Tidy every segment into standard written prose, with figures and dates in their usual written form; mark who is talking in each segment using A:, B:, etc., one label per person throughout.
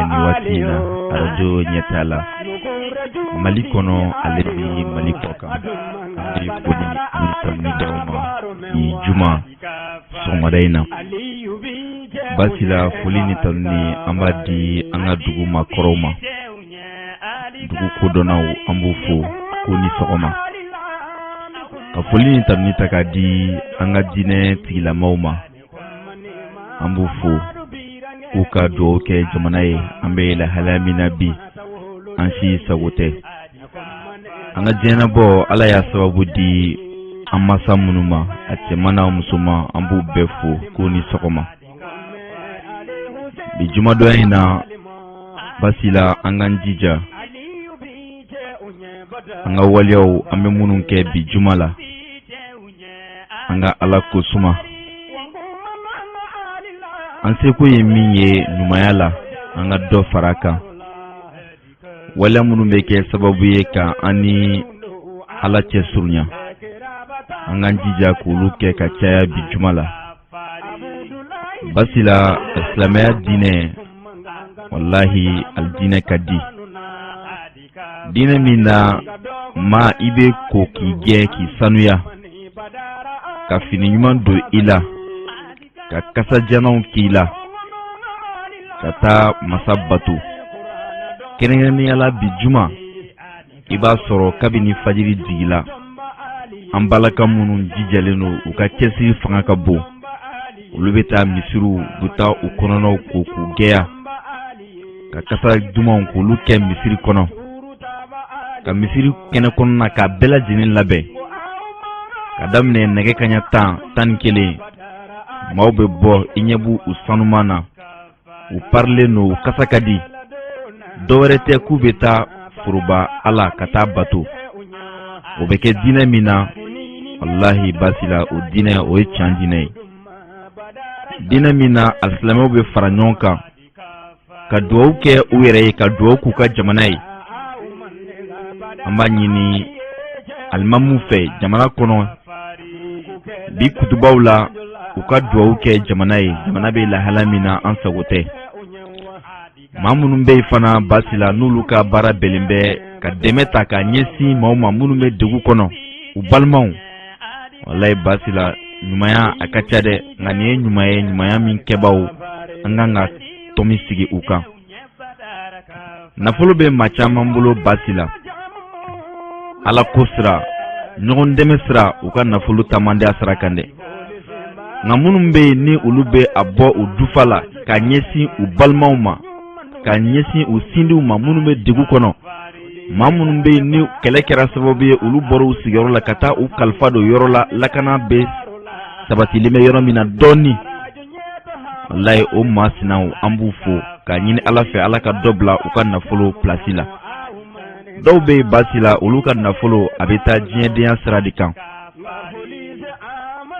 A: nin waati in na arajo ɲɛta la Mali kɔnɔ ale ni Mali kɔkan. An bɛ foli ani tanuni d'aw ma bi juma sɔgɔmada in na. Basi la, foli ni tanuni an b'a di an ka dugu maakɔrɔw ma, dugu kodɔnnaw, an b'u fo ko ni sɔgɔma. Ka foli ni tanuni ta k'a di an ka diinɛ tigilamaw ma, an b'u fo k'u ka dugawu kɛ jamana ye. An bɛ lahalaya min na bi, an si sago tɛ. An ka diɲɛnabɔ, Ala y'a sababu di an masa minnu ma, a cɛman n'a musoman, an b'u bɛɛ fo k'u ni sɔgɔma. Bi jumadon in na, basi la, an k'an jija an ka waleyaw, an bɛ minnu kɛ bi juma la, an ka Ala ko suma. An seko ye min ye ɲumanya la, an ka dɔ fara a kan. Waleya minnu bɛ kɛ sababu ye ka an ni Ala cɛ surunya, an k'an jija k'olu kɛ ka caya bi juma la. Basi la, silamɛya diinɛ, walahi, alijinɛ ka di. Diinɛ min na maa i bɛ ko k'i jɛ, k'i sanuya, ka fini ɲuman don i la, ka kasajalanw k'i la, ka taa masa bato. Kɛrɛnkɛrɛnnenya la, bi juma, i b'a sɔrɔ kabini fajiri jigila, an balaka minnu jijalen don, u ka cɛsiri fanga ka bon, olu bɛ taa misiriw, u bɛ taa u kɔnɔnaw ko k'u gɛya, ka kasa dumanw k'olu kɛ misiri kɔnɔ, ka misiri kɛnɛ kɔnɔna k'a bɛɛ lajɛlen labɛn. Ka daminɛ nɛgɛ kaɲa 10, 11, maaw bɛ bɔ, i ɲɛ b'u u sanuman na, u parilen don, u kasa ka di. Dɔwɛrɛ tɛ, k'u bɛ taa foroba Ala ka taa bato. O bɛ kɛ diinɛ min na, walahi, basi la, o diinɛ o ye can diinɛ ye, diinɛ min na alisilamɛw bɛ fara ɲɔgɔn kan ka dugawu kɛ u yɛrɛ ye, ka dugawu k'u ka jamana ye. An b'a ɲini alimamuw fɛ jamana kɔnɔ, bi kutubaw la, u ka dugawu kɛ jamana ye. Jamana bɛ lahala min na, an sago tɛ. Maa minnu bɛ yen fana, basi la, n'olu ka baara bɛnnen bɛ ka dɛmɛ ta k'a ɲɛsin maaw ma minnu bɛ degun kɔnɔ, u balimaw, walayi, basi la, ɲumanya a ka ca dɛ, nka nin ye ɲuman ye, ɲumanya min kɛbaaw, an kan ka tɔmi sigi u kan. Nafolo bɛ maa caman bolo, basi la, Ala ko sira, ɲɔgɔn dɛmɛ sira, u ka nafolo ta man di a sira kan dɛ. Nka minnu bɛ yen ni olu bɛ a bɔ u dufa la ka ɲɛsin u balimaw ma, ka ɲɛsin u sindiw ma minnu bɛ degun kɔnɔ, maa minnu bɛ yen ni kɛlɛ kɛra sababu ye olu bɔra u sigiyɔrɔ la ka taa u kalifa don yɔrɔ la, lakana bɛ sabatilen bɛ yɔrɔ min na dɔɔni, walayi, o maa sinaw, an b'u fo k'a ɲini Ala fɛ, Ala ka dɔ bila u ka nafolo pilasi la. Dɔw bɛ yen, basi la, olu ka nafolo a bɛ taa diɲɛdenya sira de kan,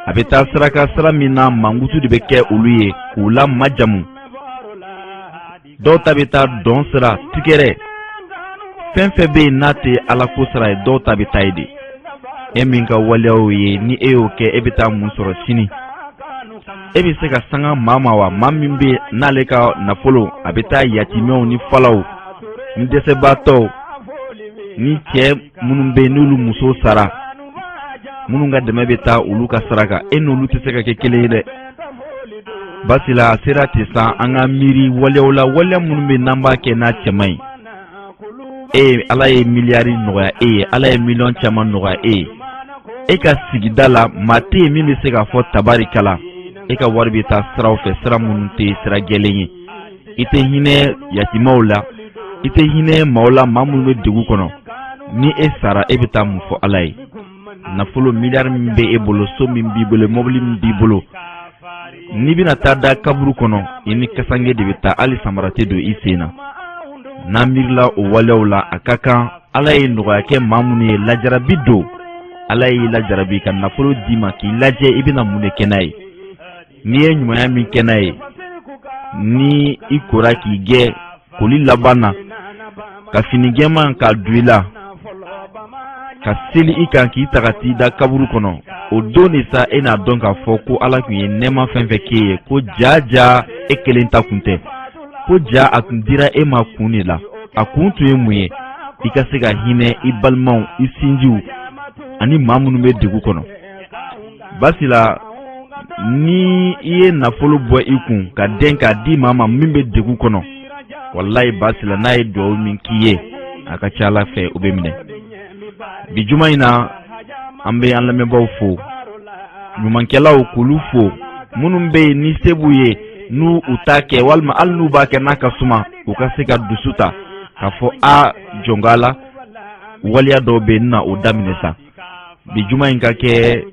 A: a bɛ taa saraka sira min na, mankutu de bɛ kɛ olu ye k'u la majamu. Dɔw ta bɛ taa dɔn sira, tigɛrɛ, fɛn fɛn bɛ yen n'a tɛ Ala ko sira ye, dɔw ta bɛ taa yen de. E min ka waleyaw ye ni e y'o kɛ, e bɛ taa mun sɔrɔ sini? E bɛ se ka sanga maa ma wa? Maa min bɛ n'ale ka nafolo a bɛ taa yatimɛw ni falaw ni dɛsɛbaatɔw ni cɛ minnu bɛ yen n'olu muso sara, minnu ka dɛmɛ bɛ taa olu ka saraka, e n'olu tɛ se ka kɛ kelen ye dɛ. Basi la, a sera ten sa, an ka miiri waleyaw la, waleya minnu bɛ n'an b'a kɛ n'a cɛ man ɲi. E, Ala ye miliyari nɔgɔya e ye, Ala ye miliyɔn caman nɔgɔya e ye, e ka sigida la maa tɛ yen min bɛ se k'a fɔ tabarikala. E ka wari bɛ taa siraw fɛ, sira minnu tɛ sira jɛlen ye. I tɛ hinɛ yatimaw la, i tɛ hinɛ maaw la, maa minnu bɛ degun kɔnɔ. Ni e sara, e bɛ taa mun fɔ Ala ye? Nafolo miliyari min bɛ e bolo, so min b'i bolo, mɔbili min b'i bolo, n'i bɛna taa da kaburu kɔnɔ, i ni kasange de bɛ taa, hali samara tɛ don i sen na. N'an miirila o waleyaw la, a ka kan Ala ye nɔgɔya kɛ maa minnu ye, lajarabi don. Ala y'i lajarabi ka nafolo d'i ma k'i lajɛ, i bɛna mun de kɛ n'a ye? N'i ye ɲumanya min kɛ n'a ye, ni i kora k'i gɛ koli laban na, ka fini jɛman k'a don i la, ka seli i kan, k'i ta ka t'i da kaburu kɔnɔ, o don de sa, e n'a dɔn k'a fɔ ko Ala tun ye nɛɛma fɛn fɛn k'e ye, ko jaa jaa, e kelen ta kun tɛ. Ko ja a tun dira e ma kun de la. A kun tun ye mun ye? I ka se ka hinɛ i balimaw, i sinjiw ani maa minnu bɛ degun kɔnɔ. Basila, ni i ye nafolo bɔ i kun ka dɛn k'a di maa ma min bɛ degun kɔnɔ, walayi Basila, n'a ye dugawu min k'i ye, a ka ca Ala fɛ, o bɛ minɛ. Bi juma in na, an bɛ an lamɛnbaaw fo, ɲumankɛlaw k'olu fo, minnu bɛ yen ni se b'u ye n'u u t'a kɛ, walima hali n'u b'a kɛ n'a ka suma, u ka se ka dusu ta k'a fɔ a jɔnga la waleya dɔw bɛ yen na, o daminɛ sa. Bi juma in ka kɛ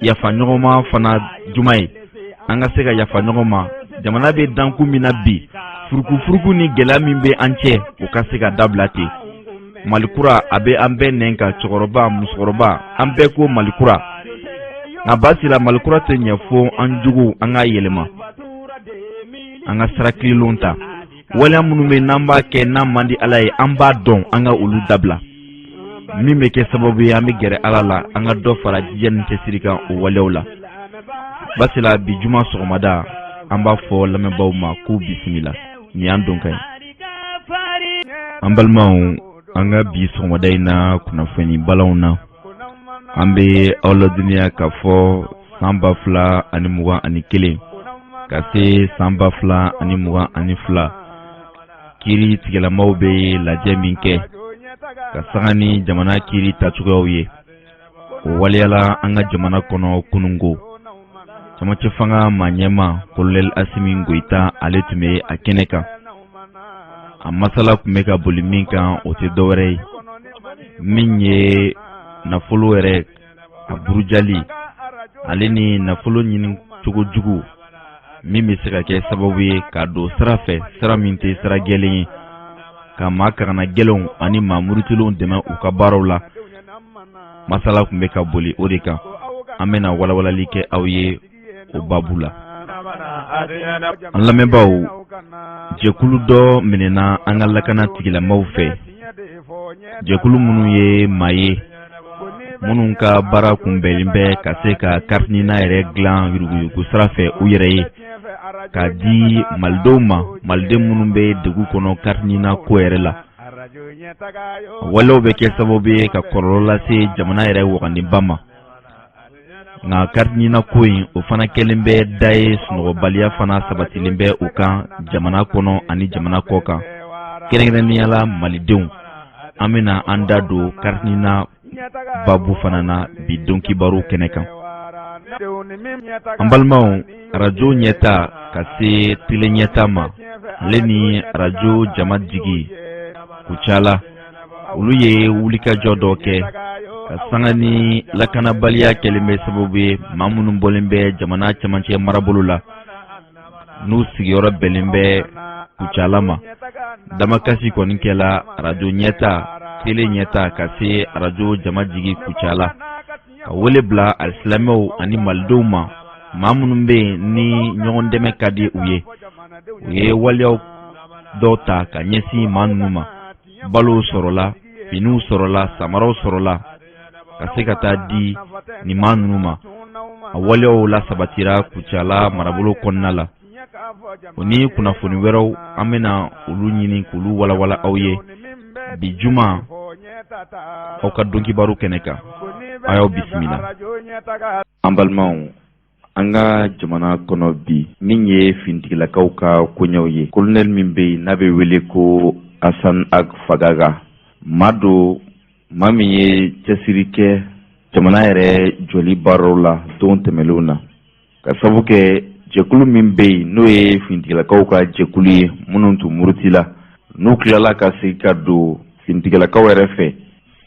A: yafa ɲɔgɔnma fana juma ye, an ka se ka yafa ɲɔgɔn ma. Jamana bɛ dankun min na bi, furukufuruku ni gɛlɛya min bɛ an cɛ, o ka se ka dabila ten. Malikura a bɛ an bɛɛ nɛn kan, cɛkɔrɔba, musokɔrɔba, an bɛɛ ko Malikura. Nka Basila, Malikura tɛ ɲɛ fo an juguw an k'a yɛlɛma, an ka sira kilenlenw ta. Waleya minnu bɛ n'an b'a kɛ n'a man di Ala ye, an b'a dɔn, an ka olu dabila. Min bɛ kɛ sababu ye an bɛ gɛrɛ Ala la, an ka dɔ fara jija ni cɛsiri kan o waleyaw la. Basila, bi juma sɔgɔmada, an b'a fɔ lamɛnbaaw ma k'u bisimila. Nin y'an donkan ye. An balimaw, an ka bi sɔgɔmada in na kunnafoni balanw na, an bɛ aw ladɔnniya k'a fɔ san 2021 ka se san 2022, kiiri tigilamaw bɛ lajɛ min kɛ ka sanga ni jamana kiiri tacogoyaw ye, o waleyala an ka jamana kɔnɔ kununko. Camancɛ fanga maa ɲɛmaa, Kolonɛli Asimi Goyita, ale tun bɛ a kɛnɛ kan. A masala tun bɛ ka boli min kan, o tɛ dɔwɛrɛ ye min ye nafolo yɛrɛ a burujali, ale ni nafolo ɲini cogo jugu min bɛ se ka kɛ sababu ye ka don sira fɛ, sira min tɛ sira jɛlen ye, ka maa kagana gɛlɛnw ani maa murutilenw dɛmɛ u ka baaraw la. Masala tun bɛ ka boli o de kan. An bɛna walawalali kɛ aw ye o babu la. An lamɛnbaaw, jɛkulu dɔ minɛna an ka lakana tigilamaw fɛ, jɛkulu minnu ye maa ye minnu ka baara kunbɛnlen bɛ ka se ka carte NINA yɛrɛ dilan yuruguyurugu sira fɛ u yɛrɛ ye, k'a di malidenw ma, maliden minnu bɛ degun kɔnɔ carte NINA ko yɛrɛ la. Walew bɛ kɛ sababu ye ka kɔlɔlɔ lase jamana yɛrɛ waganiba ma. Nka carte NINA ko in, o fana kɛlen bɛ da ye, sunɔgɔbaliya fana sabatilen bɛ o kan jamana kɔnɔ ani jamana kɔ kan, kɛrɛnkɛrɛnnenya la malidenw. An bɛna an da don carte NINA babu fana na bi don kibaru kɛnɛ kan. An balimaw, arajo ɲɛta ka se tele ɲɛta ma, ale ni arajo jama jigi Kucala, olu ye wulikajɔ dɔ kɛ ka sanga ni lakanabaliya kɛlen bɛ sababu ye maa minnu bɔlen bɛ jamana camancɛ marabolo la, n'u sigiyɔrɔ bɛnnen bɛ Kucala ma. Damakasi kɔni kɛla arajo ɲɛta, tele ɲɛta ka se arajo jama jigi Kucala, ka wele bila alisilamɛw ani malidenw ma, maa minnu bɛ yen ni ɲɔgɔn dɛmɛ ka di u ye. U ye waleyaw dɔw ta ka ɲɛsin maa ninnu ma. Balow sɔrɔla, finiw sɔrɔla, samaraw sɔrɔla ka se ka taa di nin maa ninnu ma. A waleyaw la sabatira Kucala marabolo kɔnɔna la. O ni kunnafoni wɛrɛw, an bɛna olu ɲini k'olu walawala aw ye bi juma aw ka donkibaru kɛnɛ kan. A y'aw bisimila. An balimaw, an ka jamana kɔnɔ bi, min ye fintigilakaw ka koɲɛw ye, kolonɛli min bɛ yen n'a bɛ wele ko Asan Ag Fagaga, maa don, maa min ye cɛsiri kɛ jamana yɛrɛ jɔli baaraw la don tɛmɛnlenw na, ka sabu kɛ jɛkulu min bɛ yen n'o ye fintigilakaw ka jɛkulu ye, minnu tun murutila, n'u tilala ka segin ka don fintigilakaw yɛrɛ fɛ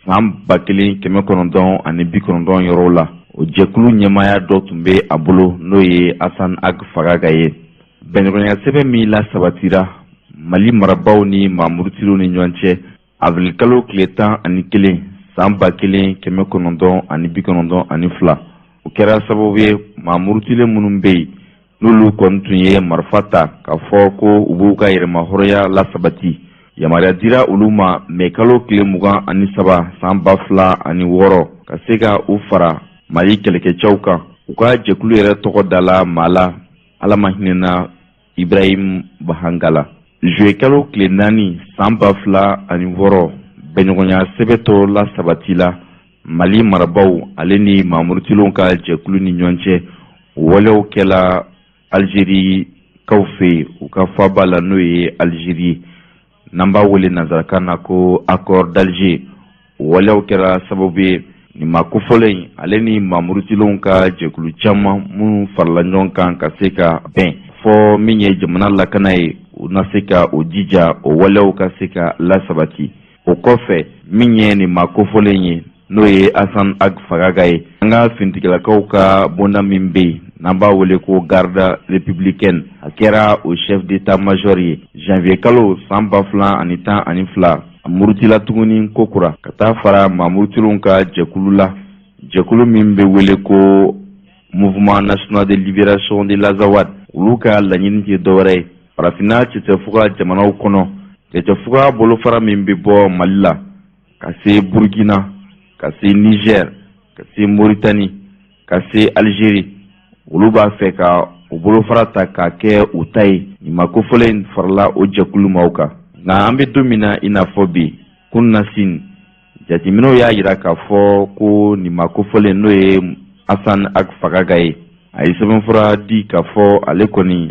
A: san 1990 yɔrɔw la, o jɛkulu ɲɛmaaya dɔ tun bɛ a bolo, n'o ye Asan Ag Fagaga ye. Bɛnɲɔgɔnya sɛbɛn min la sabatira Mali marabaaw ni maa murutilenw ni ɲɔgɔn cɛ avril kalo tile 11 san 1992, o kɛra sababu ye maa murutilen minnu bɛ yen, n'olu kɔni tun ye marifa ta k'a fɔ ko u b'u ka yɛrɛmahɔrɔnya lasabati, yamaruya dira olu ma mɛ kalo tile 23 san 2006 ka se ka u fara Mali kɛlɛkɛcɛw kan. U ka jɛkulu yɛrɛ tɔgɔ dala maa la, Ala ma hinɛna Ibrahim Bahangala. Zuwɛnkalo tile 4 san 2006, bɛnɲɔgɔnya sɛbɛn dɔ lasabatila Mali marabaaw ale ni maa murutilenw ka jɛkulu ni ɲɔgɔn cɛ. O waleyaw kɛla Alizerikaw fɛ yen, u ka faaba la, n'o ye Alizeri ye, n'an b'a wele nansarakan na ko accord d'Alger. O waleyaw kɛra sababu ye nin maa kofɔlen in ale ni maa murutilenw ka jɛkulu caman minnu farala ɲɔgɔn kan ka se ka bɛn fɔ min ye jamana lakana ye, u na se ka o jija o waleyaw ka se ka lasabati. O kɔfɛ, min ye nin maa kofɔlen ye, n'o ye Asan Ag Fagaga ye, an ka finitigilakaw ka bonda min bɛ yen n'an b'a wele ko garde républicaine, a kɛra o chef d'état major ye. Janvier kalo san 2012, a murutila tuguni kokura ka taa fara maa murutilenw ka jɛkulu la, jɛkulu min bɛ wele ko Mouvement national de libération de l'Azawad. Olu ka laɲini tɛ dɔwɛrɛ ye farafinna cɛcɛfuga jamanaw kɔnɔ, cɛcɛfuga bolofara min bɛ bɔ Mali la ka se Burkina, ka se Niger, ka se Mauritanie, ka se Algérie. Olu b'a fɛ ka o bolofara ta k'a kɛ u ta ye. Nin maa kofɔlen in farala o jɛkulu maaw kan. Nka an bɛ don min na i n'a fɔ bi, kununasini, jateminɛw y'a jira k'a fɔ ko nin maa kofɔlen, n'o ye Asan Ag Fagaga ye, a ye sɛbɛnfura di k'a fɔ ale kɔni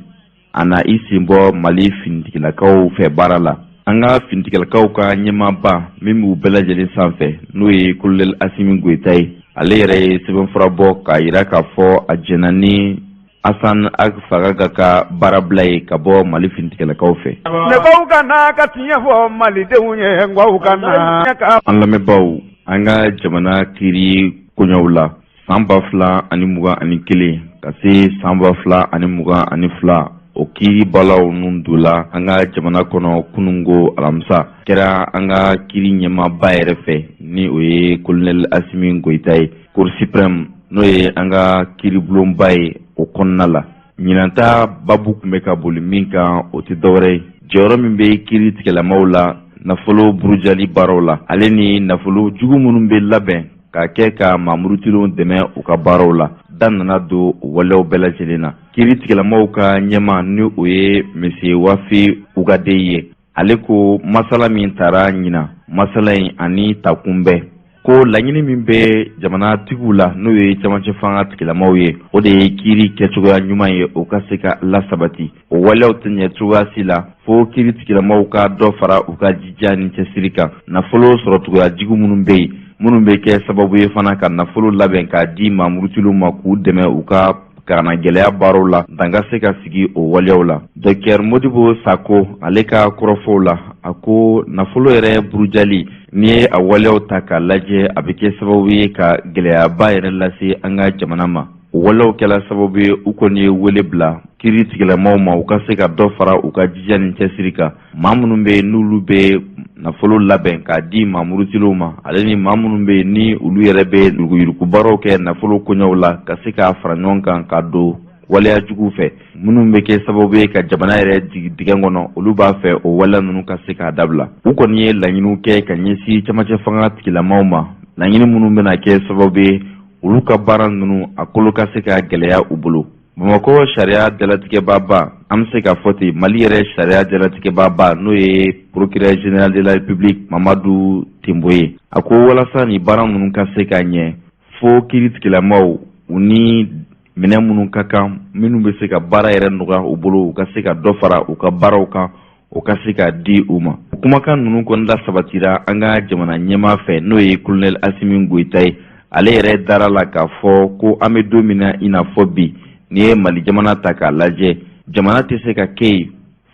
A: a na i sen bɔ Mali finitigilakaw fɛ baara la. An ka finitigilakaw ka ɲɛmaaba min b'u bɛɛ lajɛlen sanfɛ, n'o ye kolonɛli Asimi Goyita ye, ale yɛrɛ ye sɛbɛnfura bɔ k'a jira k'a fɔ a jɛnna ni Asan Ag Fagaga ka baarabila ye ka bɔ Mali finitigilakaw fɛ.
B: Ne ko ka na ka tiɲɛ fɔ Malidenw ye, n ko ka na.
A: An lamɛnbaaw, an ka jamana kiiri koɲɛw la, san 2021 ka se san 2022, o kiiri balaw ninnu donna an ka jamana kɔnɔ kunungo alamisa, kɛra an ka kiiri ɲɛmaaba yɛrɛ fɛ, ni o ye kolonɛli Asimi Goyita ye, Cour suprême, n'o ye an ka kiiribulonba ye. O kɔnɔna la, ɲinanta babu tun bɛ ka boli min kan, o tɛ dɔwɛrɛ ye jɔyɔrɔ min bɛ kiiri tigɛlamaw la nafolo burujali baaraw la, ale ni nafolo jugu minnu bɛ labɛn ka kɛ ka maa murutilenw dɛmɛ u ka baaraw la. Da nana don o waleyaw bɛɛ lajɛlen na. Kiiri tigɛlamaw ka ɲɛmaa, ni o ye monsieur Wafi Ugadeyi ye, ale ko masala min tara ɲinan, masala in ani takun bɛɛ ko laɲini min bɛ jamanatigiw la, n'o ye cɛmancɛ fanga tigilamaw ye, o de ye kiiri kɛcogoya ɲuman ye, o ka se ka lasabati. O waleyaw tɛ ɲɛ cogoya si la fo kiiri tigilamaw ka dɔ fara u ka jija ni cɛsiri kan nafolo sɔrɔcogoya jugu minnu bɛ yen, minnu bɛ kɛ sababu ye fana ka nafolo labɛn k'a di maa murutilenw ma k'u dɛmɛ u ka kana gɛlɛya baaraw la, dan ka se ka sigi o waleyaw la. Docteur Modibo Sako, ale ka kɔrɔfɔw la, a ko nafolo yɛrɛ burujali, n'i ye a waleyaw ta k'a lajɛ, a bɛ kɛ sababu ye ka gɛlɛyaba yɛrɛ lase an ka jamana ma. O waleyaw kɛla sababu ye, u kɔni ye wele bila kiiri tigilamaw ma, u ka se ka dɔ fara u ka jija ni cɛsiri kan. Maa minnu bɛ yen n'olu bɛ nafolo labɛn k'a di maa murutilenw ma, ale ni maa minnu bɛ yen ni olu yɛrɛ bɛ yuruguyurugu baaraw kɛ nafolo koɲɛw la, ka se k'a fara ɲɔgɔn kan ka don waleya juguw fɛ minnu bɛ kɛ sababu ye ka jamana yɛrɛ jigi dingɛ kɔnɔ, olu b'a fɛ o waleya ninnu ka se k'a dabila. U kɔni ye laɲiniw kɛ ka ɲɛsin camancɛ fanga tigilamaw ma, laɲini minnu bɛna kɛ sababu ye olu ka baara ninnu a kolo ka se ka gɛlɛya u bolo. Bamakɔ sariya jalatigɛbaaba, an bɛ se k'a fɔ ten, Mali yɛrɛ sariya jalatigɛbaaba, n'o ye procureur général de la République Mamadu Tenbo ye, a ko walasa nin baara ninnu ka se ka ɲɛ, fo kiiri tigilamaw u ni minɛn minnu ka kan, minnu bɛ se ka baara yɛrɛ nɔgɔya u bolo, u ka se ka dɔ fara u ka baaraw kan, o ka se ka di u ma. O kumakan ninnu kɔni la sabatira an ka jamana ɲɛmaa fɛ, n'o ye kolonɛli Asimi Goyita ye. Ale yɛrɛ dara la k'a fɔ ko an bɛ don min na i n'a fɔ bi, n'i ye Mali jamana ta k'a lajɛ, jamana tɛ se ka kɛ yen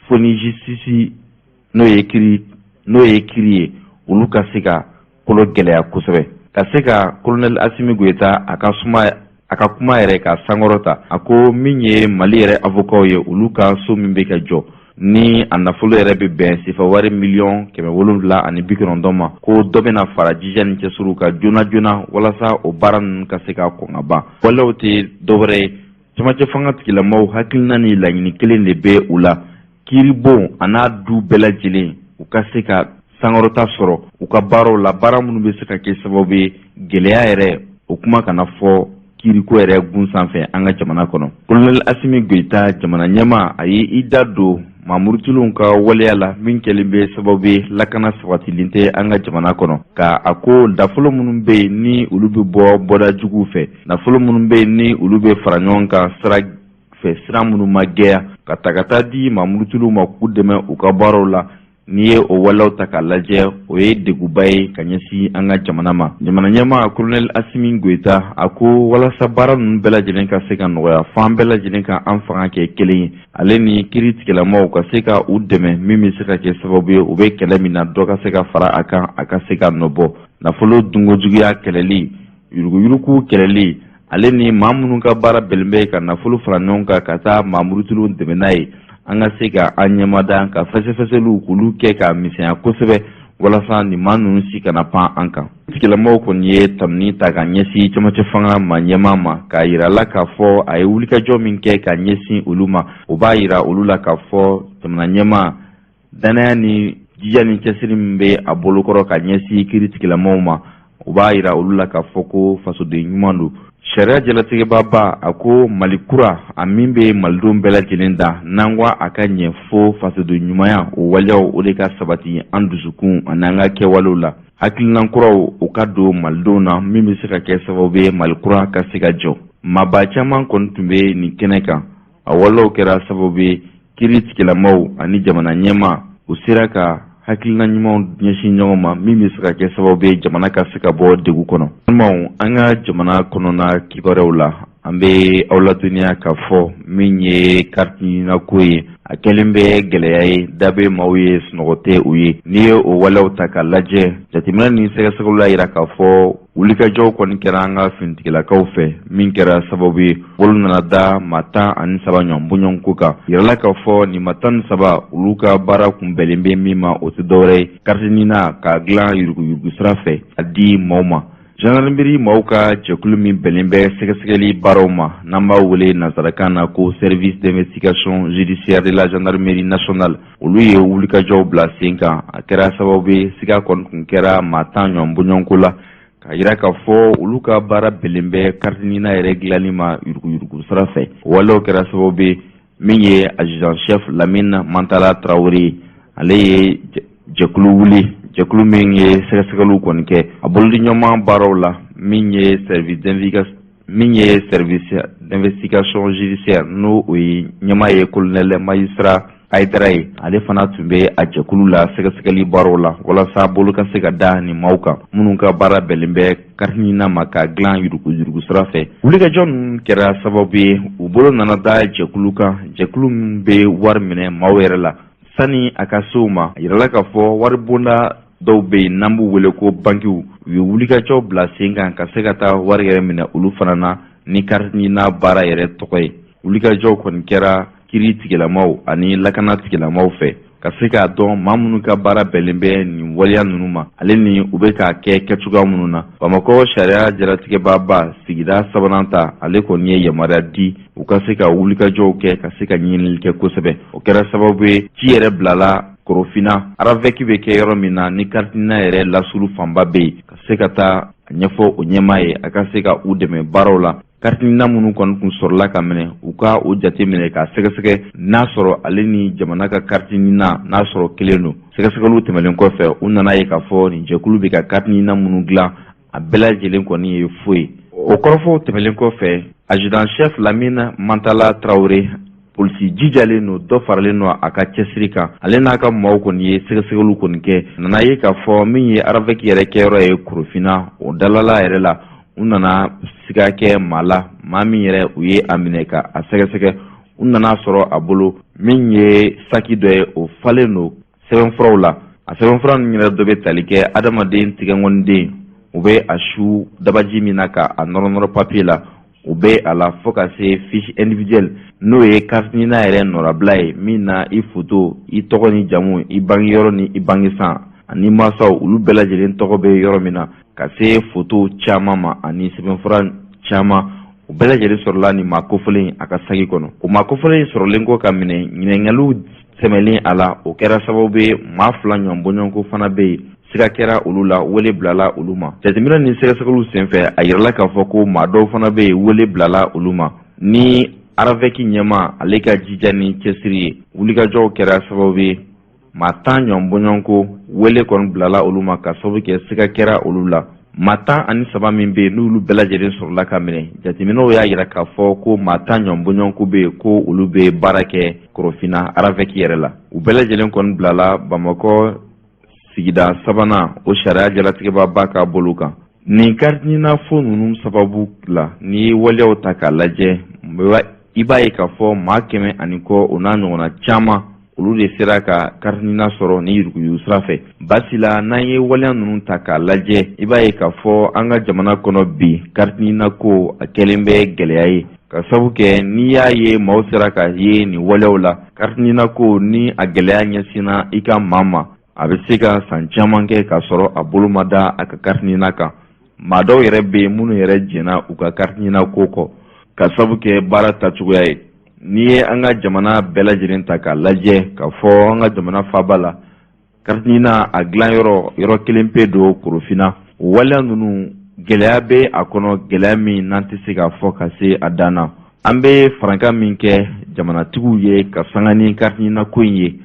A: fo ni justice, n'o ye kiiri ye, olu ka se ka kolo gɛlɛya kosɛbɛ. Ka se ka kolonɛli Asimi Goyita a ka suma a ka kuma yɛrɛ ka sankɔrɔta, a ko min ye Mali yɛrɛ avokaw ye, olu ka so min bɛ ka jɔ, ni a nafolo yɛrɛ bɛ bɛn sefa wari miliyɔn 790 ma, ko dɔ bɛna fara jija ni cɛsiriw kan joona joona walasa o baara ninnu ka se ka kɔn ka ban. Waleyaw tɛ dɔwɛrɛ ye, camancɛ fanga tigilamaw hakilina ni laɲini kelen de bɛ u la: kiiribon a n'a du bɛɛ lajɛlen, u ka se ka sankɔrɔta sɔrɔ u ka baaraw la, baara minnu bɛ se ka kɛ sababu ye gɛlɛya yɛrɛ o kuma kana fɔ kiiriko yɛrɛ gun sanfɛ an ka jamana kɔnɔ. Kolonɛli Asimi Goyita, jamana ɲɛmaa, a ye i da don maa murutilenw ka waleya la min kɛlen bɛ sababu ye lakana sabatilen tɛ an ka jamana kɔnɔ, ka a ko nafolo minnu bɛ yen ni olu bɛ bɔ bɔda juguw fɛ, nafolo minnu bɛ yen ni olu bɛ fara ɲɔgɔn kan sira fɛ, sira minnu ma gɛya, ka ta ka taa di maa murutilenw ma k'u dɛmɛ u ka baaraw la. N'i ye o waleyaw ta k'a lajɛ, o ye deguba ye ka ɲɛsin an ka jamana ma. Jamana ɲɛmaa Kolonɛli Asimi Goyita, a ko walasa baara ninnu bɛɛ lajɛlen ka se ka nɔgɔya, fo an bɛɛ lajɛlen ka an fanga kɛ kelen ye, ale ni kiiri tigilamaw ka se ka u dɛmɛ, min bɛ se ka kɛ sababu ye u bɛ kɛlɛ min na, dɔ ka se ka fara a kan, a ka se ka nɔbɔ. Nafolo dunkojuguya kɛlɛli, yuruguyurugu kɛlɛli, ale ni maa minnu ka baara bɛnnen bɛ ka nafolo fara ɲɔgɔn kan ka taa maa murutilenw dɛmɛ n'a ye, an ka se ka an ɲɛmada ka fɛsɛfɛsɛliw k'olu kɛ ka misɛnya kosɛbɛ walasa nin maa ninnu si kana pan an kan. Tigilamaw kɔni ye tanuni ta ka ɲɛsin cɛmancɛ fanga maa ɲɛmaa ma, k'a yira la k'a fɔ a ye wulikajɔ min kɛ ka ɲɛsin olu ma, o b'a yira olu la k'a fɔ jamana ɲɛmaa dannaya ni jija ni cɛsiri min bɛ a bolokɔrɔ ka ɲɛsin kiiri tigilamaw ma, o b'a yira olu la k'a fɔ ko fasoden ɲuman don. Sariya jalatigɛbaaba, a ko Mali kura, a min bɛ malidenw bɛɛ lajɛlen da, n'an ko a ka ɲɛ, fo fasoden ɲumanya o waleyaw, o de ka sabati an dusukun ani an ka kɛwalew la. Hakilinan kuraw, o ka don malidenw na, min bɛ se ka kɛ sababu ye Mali kura ka se ka jɔ. Maaba caman kɔni tun bɛ nin kɛnɛ kan. A waleyaw kɛra sababu ye kiiri tigilamaw ani jamana ɲɛmaa, u sera ka hakilina ɲumanw ɲɛsin ɲɔgɔn ma, min bɛ se ka kɛ sababu ye jamana ka se ka bɔ degun kɔnɔ. Balimaw, an ka jamana kɔnɔna kibaruyaw la, an bɛ aw ladɔnniya k'a fɔ min ye karitinako ye, a kɛlen bɛ gɛlɛya ye, da bɛ maaw ye, sunɔgɔ tɛ u ye. N'i ye o waleyaw ta k'a lajɛ, jateminɛ ni sɛgɛsɛgɛliw y'a jira k'a fɔ wulikajɔw kɔni kɛra an ka finitigilakaw fɛ, min kɛra sababu ye bolo nana da maa 13 ɲɔgɔn bɔɲɔgɔnko kan. Yirala k'a fɔ nin maa 13, olu ka baara kun bɛnnen bɛ min ma, o tɛ dɔwɛrɛ ye kariti nina k'a dilan yuruguyurugu sira fɛ a di maaw ma. Gendarmerie maaw ka jɛkulu min bɛnnen bɛ sɛgɛsɛgɛli baaraw ma, n'an b'a wele nansarakan na ko Service d'investigation judiciaire de la Gendarmerie nationale, olu ye wulikajɔw bila sen kan. A kɛra sababu ye siga kɔni tun kɛra maa 10 ɲɔgɔn bɔɲɔgɔnko la, k'a yira k'a fɔ olu ka baara bɛnnen bɛ karitinina yɛrɛ dilanni ma yuruguyurugu sira fɛ. Walew kɛra sababu ye min ye adjudant chef Lamine Mantala Tarawele ye, ale ye jɛkulu wuli, jɛkulu min ye sɛgɛsɛgɛliw kɔni kɛ a bolodiɲɔgɔnma baaraw la, min ye Service d'investigation judiciaire, n'o o ye ɲɛmaa ye colonel magistrat Hayidara ye. Ale fana tun bɛ a jɛkulu la sɛgɛsɛgɛli baaraw la, walasa bolo ka se ka da nin maaw kan minnu ka baara bɛnnen bɛ karitinina ma ka dilan yuruguyurugu sira fɛ. Wulikajɔ ninnu kɛra sababu ye u bolo nana da jɛkulu kan, jɛkulu min bɛ wari minɛ maaw yɛrɛ la sani a ka se u ma. A yirala k'a fɔ waribonda dɔw bɛ yen n'an b'u wele ko bankiw, u ye wulikajɔ bila sen kan ka se ka taa wari yɛrɛ minɛ olu fana na ni karitinina baara yɛrɛ tɔgɔ ye. Wulikajɔw kɔni kɛra kiri tigilamaw ani lakana tigilamaw fɛ ka se k'a dɔn maa minnu ka baara bɛnnen bɛ nin waleya ninnu ma, ale ni u bɛ k'a kɛ kɛcogoya minnu na. Bamakɔ sariya jalatigɛbaaba sigida sabanan ta, ale kɔni ye yamaruya di u ka se ka wulikajɔw kɛ, ka se ka ɲinili kɛ kosɛbɛ. O kɛra sababu ye ci yɛrɛ bilala Korofina, RAVEC bɛ kɛ yɔrɔ min na ni karitinina yɛrɛ lasulu fanba bɛ yen, ka se ka taa a ɲɛfɔ o ɲɛmaa ye, a ka se ka u dɛmɛ baaraw la. Karitinina minnu kɔni tun sɔrɔla ka minɛ, u ka o jate minɛ k'a sɛgɛsɛgɛ n'a sɔrɔ ale ni jamana ka karitinina n'a sɔrɔ kelen don. Sɛgɛsɛgɛliw tɛmɛnen kɔfɛ, u nana ye k'a fɔ nin jɛkulu bɛ ka karitinina minnu dilan, a bɛɛ lajɛlen kɔni ye fo ye. O kɔrɔfɔw tɛmɛnen kɔfɛ, adjudant chef Lamine Mantala Tarawele, polisi jijalen don, dɔ faralen don a ka cɛsiri kan. Ale n'a ka maaw kɔni ye sɛgɛsɛgɛliw kɔni kɛ, nana ye k'a fɔ min ye RAVEC yɛrɛ kɛyɔrɔ ye Korofina, o dalala yɛrɛ la, u nana siga kɛ maa la, maa min yɛrɛ u ye a minɛ ka a sɛgɛsɛgɛ, u nana sɔrɔ a bolo min ye saki dɔ ye, o falen don sɛbɛnfuraw la. A sɛbɛnfura ninnu yɛrɛ dɔ bɛ tali kɛ adamaden tigɛnkɔniden, u bɛ a su dabaji min na ka a nɔrɔnɔrɔ papiye la, u bɛ a la, fo ka se fiche individuelle, n'o ye karitinina yɛrɛ nɔrabila ye, min na i foto, i tɔgɔ ni jamu, i bangeyɔrɔ ni i bangesan ani mansaw, olu bɛɛ lajɛlen tɔgɔ bɛ yɔrɔ min na, ka se foto caman ma ani sɛbɛnfura caman, o bɛɛ lajɛlen sɔrɔla nin maa kofɔlen a ka saki kɔnɔ. O maa kofɔlen sɔrɔlen kɔ ka minɛ, ɲininkaliw sɛmɛlen a la, o kɛra sababu ye maa 2 ɲɔgɔn bɔɲɔgɔnko fana bɛ yen, siga kɛra olu la, wele bilala olu ma. Jateminɛ ni sɛgɛsɛgɛliw senfɛ, a yirala k'a fɔ ko maa dɔw fana bɛ yen, wele bilala olu ma ni RAVEC ɲɛmaa ale ka jija ni cɛsiri ye, wulikajɔw kɛra sababu ye maa 10 ɲɔgɔn bɔɲɔgɔnko wele kɔni bilala olu ma ka sababu kɛ siga kɛra olu la. Maa 13 min bɛ yen, n'olu bɛɛ lajɛlen sɔrɔla ka minɛ, jateminɛw y'a jira k'a fɔ ko maa 10 ɲɔgɔn bɔɲɔgɔnko bɛ yen ko olu bɛ baara kɛ Korofina RAVEC yɛrɛ la. U bɛɛ lajɛlen kɔni bilala Bamakɔ sigida sabanan o sariya jalatigɛbaaba ka bolo kan. Nin carte NINA faux ninnu sababu la, n'i ye waleyaw ta k'a lajɛ, i b'a ye k'a fɔ maa 100 ani kɔ, o n'a ɲɔgɔnna caman, olu de sera ka carte NINA sɔrɔ ni yuruguyurugu sira fɛ. Basi la, n'an ye waleya ninnu ta k'a lajɛ, i b'a ye k'a fɔ an ka jamana kɔnɔ bi, carte NINA ko a kɛlen bɛ gɛlɛya ye, ka sabu kɛ n'i y'a ye maaw sera ka ye nin waleyaw la, carte NINA ko ni a gɛlɛya ɲɛsinna i ka maa ma, a bɛ se ka san caman kɛ k'a sɔrɔ a bolo ma da a ka carte NINA kan. Maa dɔw yɛrɛ bɛ yen minnu yɛrɛ jɛnna u ka carte NINA ko kɔ ka sabu kɛ baara tacogoya ye. N'i ye an ka jamana bɛɛ lajɛlen ta k'a lajɛ, k'a fɔ an ka jamana faaba la, carte NINA a dilan yɔrɔ yɔrɔ kelen pe don, Korofina. Waleya ninnu, gɛlɛya bɛ a kɔnɔ, gɛlɛya min n'an tɛ se k'a fɔ ka se a dan na. An bɛ farankan min kɛ jamanatigiw ye ka sanga ni carte NINA ko in ye,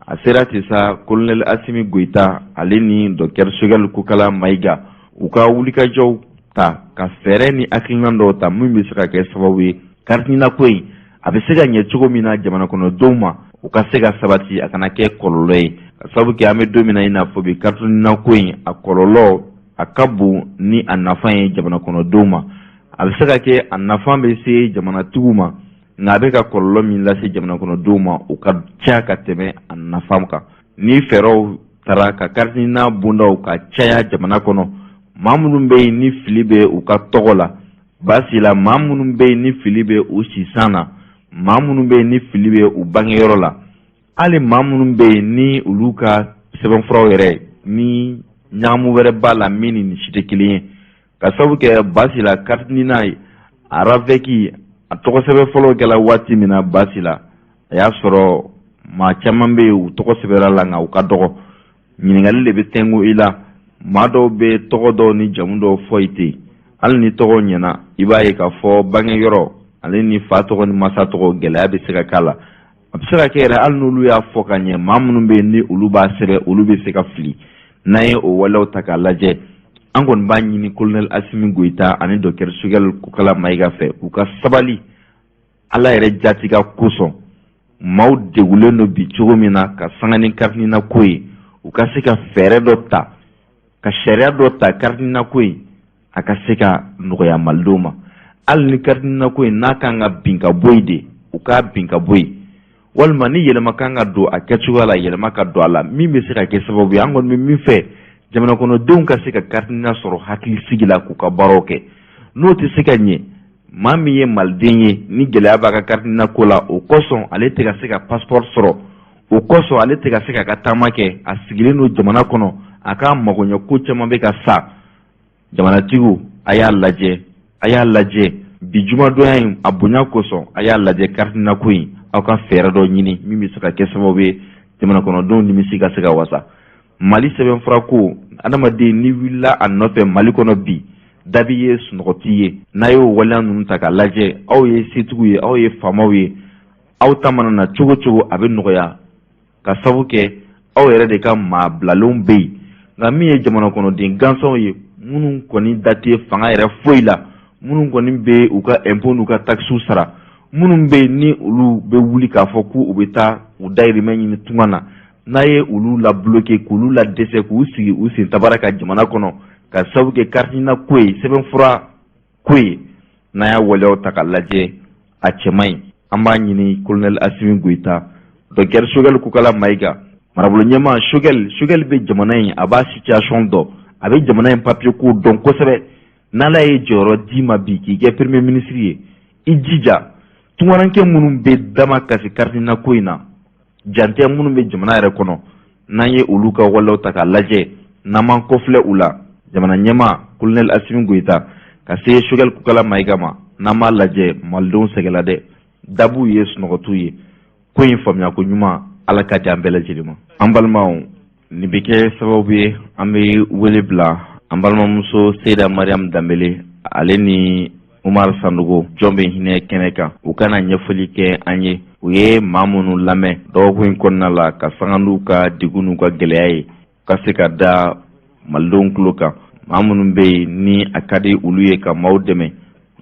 A: a sera ten sa, kolonɛli Asimi Goyita ale ni docteur Sogɛli Kokala Mayiga, u ka wulikajɔw ta ka fɛɛrɛ ni hakilina dɔw ta min bɛ se ka kɛ sababu ye carte NINA ko in a bɛ se ka ɲɛ cogo min na jamana kɔnɔdenw ma, u ka se ka sabati, a kana kɛ kɔlɔlɔ ye, ka sababu kɛ an bɛ don min na i n'a fɔ bi, carte NINA ko in a kɔlɔlɔ a ka bon ni a nafa ye jamana kɔnɔdenw ma. A bɛ se ka kɛ a nafa bɛ se jamanatigiw ma, nka a bɛ ka kɔlɔlɔ min lase jamana kɔnɔdenw ma, o ka ca ka tɛmɛ a nafa kan. Ni fɛɛrɛw tara ka carte NINA bondaw ka caya jamana kɔnɔ, maa minnu bɛ yen ni fili bɛ u ka tɔgɔ la, baasi la, maa minnu bɛ yen ni fili bɛ u sisan na, maa minnu bɛ yen ni fili bɛ u bangeyɔrɔ la, hali maa minnu bɛ yen ni olu ka sɛbɛnfuraw yɛrɛ ni ɲagamu wɛrɛ b'a la min ni nin si tɛ kelen ye, ka sababu kɛ baasi la carte NINA ye a RAVEC a tɔgɔ sɛbɛn fɔlɔ kɛla waati min na, baasi la, a y'a sɔrɔ maa caman bɛ yen, u tɔgɔ sɛbɛnra la, nka u ka dɔgɔ. Ɲininkali de bɛ tɛnku i la. Maa dɔw bɛ tɔgɔ dɔw ni jamu dɔw fɔ i ten, hali ni tɔgɔ ɲɛna, i b'a ye k'a fɔ bangeyɔrɔ ale ni fa tɔgɔ ni masa tɔgɔ, gɛlɛya bɛ se ka k'a la. A bɛ se ka kɛ yɛrɛ, hali n'olu y'a fɔ ka ɲɛ, maa minnu bɛ yen ni olu b'a sɛbɛn, olu bɛ se ka fili. N'an ye o waleyaw ta k'a lajɛ, an kɔni b'a ɲini kolonɛli Asimi Goyita ani docteur Sogɛli Kokala Mayiga fɛ, u ka sabali Ala yɛrɛ jatiga kosɔn. Maaw degulen don bi cogo min na ka sanga ni carte NINA ko ye, u ka se ka fɛɛrɛ dɔ ta, ka sariya dɔ ta, carte NINA ko in a ka se ka nɔgɔya malidenw ma. Hali ni carte NINA ko in n'a kan ka bin ka bɔ yen de, u k'a bin ka bɔ yen, walima ni yɛlɛma kan ka don a kɛcogoya la, yɛlɛma ka don a la min bɛ se ka kɛ sababu ye. An kɔni bɛ min fɛ, jamana kɔnɔdenw ka se ka carte NINA sɔrɔ hakili sigi la k'u ka baaraw kɛ. N'o tɛ se ka ɲɛ, maa min ye maliden ye ni gɛlɛya b'a ka carte NINA ko la, o kosɔn ale tɛ ka se ka passeport sɔrɔ, o kosɔn ale tɛ ka se k'a ka taama kɛ, a sigilen don jamana kɔnɔ, a ka magoɲɛ ko caman bɛ ka sa. Jamanatigiw, a y'a lajɛ, a y'a lajɛ bi jumadonya in a bonya kosɔn, a y'a lajɛ carte NINA ko in, aw ka fɛɛrɛ dɔ ɲini min bɛ se ka kɛ sababu ye jamana kɔnɔdenw nimisi ka se ka wasa. Mali sɛbɛnfura ko, adamaden ni wulila a nɔfɛ Mali kɔnɔ bi, dabi ye sunɔgɔ t'i ye. N'a y'o waleya ninnu ta k'a lajɛ, aw ye setigiw ye, aw ye faamaw ye, aw ta mana na cogo cogo, a bɛ nɔgɔya, ka sabu kɛ aw yɛrɛ de ka maa bilalenw bɛ yen. Nka min ye jamana kɔnɔden gansanw ye, minnu kɔni da tɛ fanga yɛrɛ foyi la, minnu kɔni bɛ u ka impôt n'u ka taxes sara, minnu bɛ yen ni olu bɛ wuli k'a fɔ k'u bɛ taa u dayirimɛ ɲini tunga na, n'a ye olu la bloquer, k'olu la dɛsɛ, k'u sigi u sen tabara ka jamana kɔnɔ, ka sababu kɛ carte NINA ko ye, sɛbɛnfura ko ye, n'a y'a waleyaw ta k'a lajɛ, a cɛ man ɲi. An b'a ɲini colonel Asimi Goyita, docteur Sogɛli Kokala Mayiga, marabolo ɲɛmaa Sogɛli. Sogɛli bɛ jamana in, a b'a situation dɔn, a bɛ jamana in papier ko dɔn kosɛbɛ. N'Ala ye jɔyɔrɔ d'i ma bi k'i kɛ premier ministre ye, i jija tunkaranke minnu bɛ dama kasi carte NINA ko in na, jantɛ minnu bɛ jamana yɛrɛ kɔnɔ, n'an ye olu ka waleyaw ta k'a lajɛ, n'an m'an kɔfilɛ u la, jamana ɲɛmaa colonel Asimi Goyita ka se Sogɛli Kokala Mayiga ma, n'an m'a lajɛ, malidenw sɛgɛnla dɛ. Dabuw ye sunɔgɔ t'u ye. Ko in faamuya ko ɲuman, Ala ka di an bɛɛ lajɛlen ma. An balimaw, nin bɛ kɛ sababu ye an bɛ wele bila an balimamuso Seyida Mariam Danbele ale ni Umar Sanogo jɔn bɛ hinɛ kɛnɛ kan, u ka na ɲɛfɔli kɛ an ye. U ye maa minnu lamɛn dɔgɔkun in kɔnɔna la ka sanga n'u ka degun n'u ka gɛlɛya ye, ka se ka da malidenw tulo kan. Maa minnu bɛ yen ni a ka di olu ye ka maaw dɛmɛ,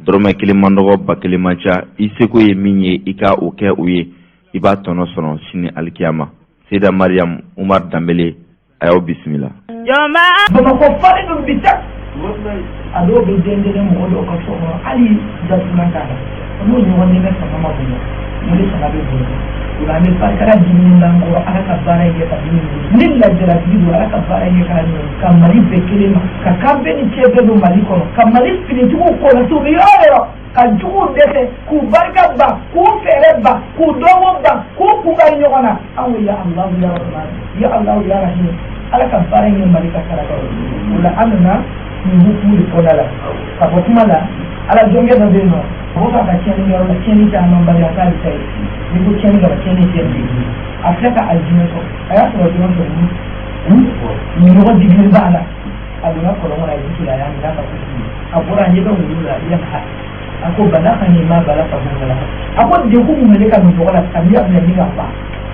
A: dɔrɔmɛ kelen man dɔgɔ, 1000 man ca, i seko ye min ye, i ka o kɛ u ye, i b'a tɔnɔ sɔrɔ sini alikiyama. Seyida Mariam Umar Danbele, a y'aw bisimila.
C: Bamakɔ fari dun bi tɛ a dɔw bɛ den dɛmɛ mɔgɔ dɔw ka so kɔnɔ, hali datugulan t'a la. N'o ɲɔgɔn dɛmɛ fanga ma bonya, o de fanga bɛ bonya. O la an bɛ barika dimi b'an kɔrɔ. Ala ka baara in kɛ ka dimi ni lajaratigi don. Ala ka baara in kɛ k'a ɲɛ, ka Mali bɛɛ kelen ma, ka kan bɛɛ ni cɛ bɛɛ don Mali kɔnɔ, ka Mali finitigiw kɔlɔsi u bɛ yɔrɔ o yɔrɔ, ka juguw dɛsɛ, k'u barika ban, k'u fɛɛrɛ ban, k'u dɔnko ban, k'u kun kari ɲɔgɔn na. Anw ya Alahu ya Rahman, ya Alahu ya Rahim, Ala ka baara in kɛ Mali ka saraka ye. O la an nana nin hukumu de kɔnɔna la ka bɔ kuma la. Ala jɔnkɛ dɔ bɛ yen nɔ, mɔgɔ k'a ka tiɲɛni yɔrɔ la, tiɲɛni caman bali a k'ale ta ye. N'i ko tiɲɛni kama, tiɲɛni tiɲɛni de ye. A filɛ ka alijinɛ sɔrɔ, a y'a sɔrɔ jɔn sɔrɔ ni ɲɔgɔn digilen b'a la. A donna kɔlɔn kɔnɔ, a ye ji soli, a y'a minɛ a ka kutu ye. A bɔra, a ɲɛ bɛ wulu la yan. A ko balagani ma balagahu bala. A ko degun mun bɛ ne ka minnɔgɔ la samiya minɛ ni ka fa,